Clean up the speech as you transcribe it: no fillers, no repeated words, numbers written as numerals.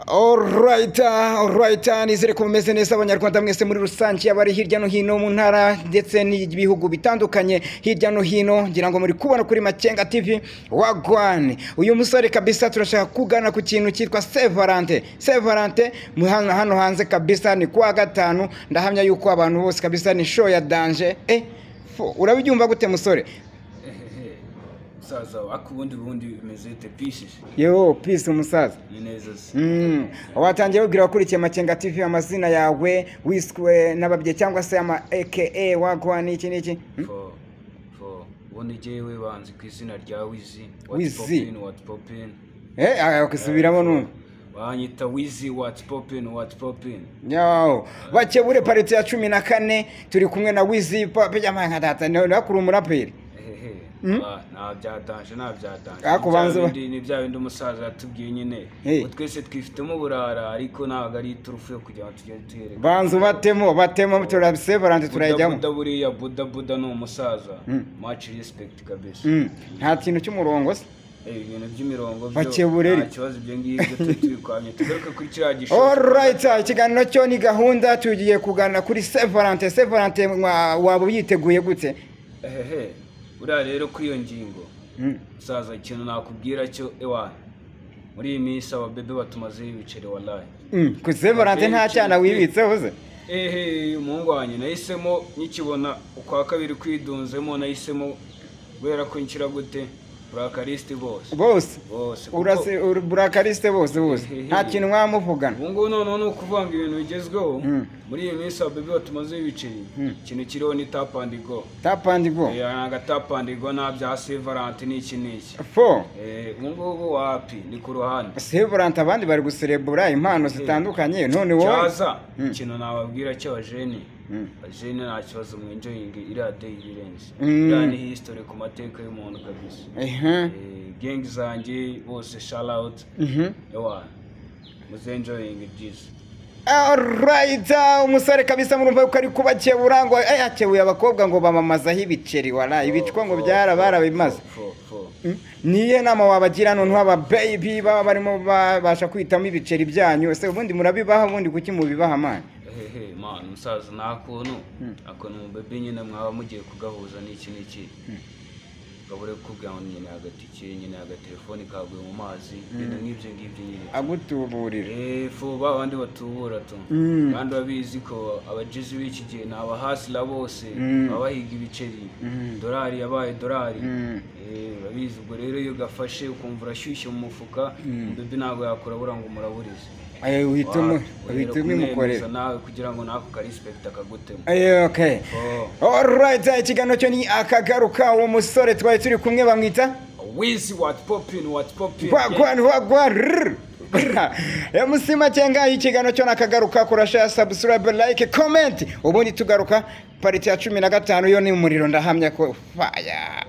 Alright, alright, nizere ko mumeze neza abanyarwanda mwese muri rusange, abari hirya no hino mu ntara ndetse n'ibihugu bitandukanye hirya no hino. Ngira ngo muri kubona kuri Makenga TV. Wagwan, uyu musore kabisa turashaka kugana ku kintu cyitwa Saint Valentin. Saint Valentin hano hanze kabisa ni kuwa gatanu, ndahamya yuko abantu bose kabisa ni show ya danger. Urabibyumva gute musore? Musaza wako ubundi bimeze bite? Peace. Yo, peace umusaza. Ni neza se. Watangiye ubwira abakurikiye Makenga TV amazina yawe wiswe n'ababyeyi cyangwa se ama AKA, wagwan, iki n'iki? Fo ubundi jewe banzi ku izina rya Wizi. Wizi. Poppin, what poppin. Akusubiramo numva. Banyita Wizi, what poppin, what poppin. Yo, bakebure part ya 14 turi kumwe na Wizi papa nka data nakuri umuraperi. Nta byatanje, nta byatanje. Ariko banza ni bya bindi umusaza yatubwiye nyine. Twese twifitemo uburara, ariko ntabwo ari iturufu yo kugira ngo tugende tuyereka. Banza batemo turabise turayijyamo. Buda buriya Buda ni umusaza. Much respect kabisa. Nta kintu cy'umurongo se? Ibintu by'imirongo byo nta kibazo, ibyo ngibyo tubikwamye tugaruka kuri kiriya gisho. Alright, ikiganiro cyo ni gahunda, tugiye kuganira kuri Saint Valentin. Saint Valentin waba uyiteguye gute? Uriya rero kuri iyo ngingo musaza, ikintu nakubwira cyo ewa muri iyi minsi ababebe batumazeho ibiceri wallahi. Ku Saint Valentin nta cyana wibitseho se? Umuhungu wanjye nahisemo nkikibona ukwa kabiri kwidunzemo, nahisemo guhera ko nshyira gute burakariste bose. Bose. Urase burakariste bose. Nta kintu mwamuvugana. Ubu ngubu noneho ni ukuvanga ibintu bigezweho. Muri iyi minsi ababebe batumazeho ibiceri. Ikintu kiriho ni tap and go. Tap and go. Ntago tap and go nta bya Saint Valentin n'iki n'iki. Fo. Ubu ngubu wapi ni ku ruhande. Saint Valentin abandi bari guserebura impano zitandukanye, none wowe. Cyaza ikintu nababwira cyo abajeni. Abajeni nta kibazo mu enjoying iriya day ibirenze. Iriya ni history ku mateka y'umuntu kabisa. Gang zanjye bose shout out. Ewa muze enjoying byiza. Alright, umusore kabisa murumva yuko ari kubakebura ngo akebuye abakobwa ngo bamamazaho ibiceri wala ibicwa ngo byarabimaze. Niye nama wabagira none aba baby baba barimo babasha kwitamo ibiceri byanyu, ese ubundi murabibaha, ubundi kuki mubibaha man? Man musaza nta kuntu akuntu mu baby nyine mwaba mugiye kugahuza n'iki n'iki. Gabure kubwira ngo nyine agatike nyine agatelefone kaguye mu mazi, ibintu nk'ibyo ngibyo nyine agutuburira. Fo babandi batubura tu. Kandi babizi ko abajizi b'iki gihe ni abahasila bose babahiga ibiceri. Dolari yabaye dolari. Babizi ubwo rero iyo gafashe ukumva urashyushye mu mufuka, bebe ntabwo yakurabura ngo muraburize. Uhita umukorera nawe kugira ngo nako ka respect akagutemo. Okay. Alright, ikiganiro cyo ni akagaruka. Uwo musore twari turi kumwe bamwita Wizi, what poppin, what poppin. Wagwan wagwan. MC Makenga, ikiganiro cyo nakagaruka. Kurasha subscribe, like, comment, ubundi tugaruka part ya 15 yo ni umuriro, ndahamya ko fire.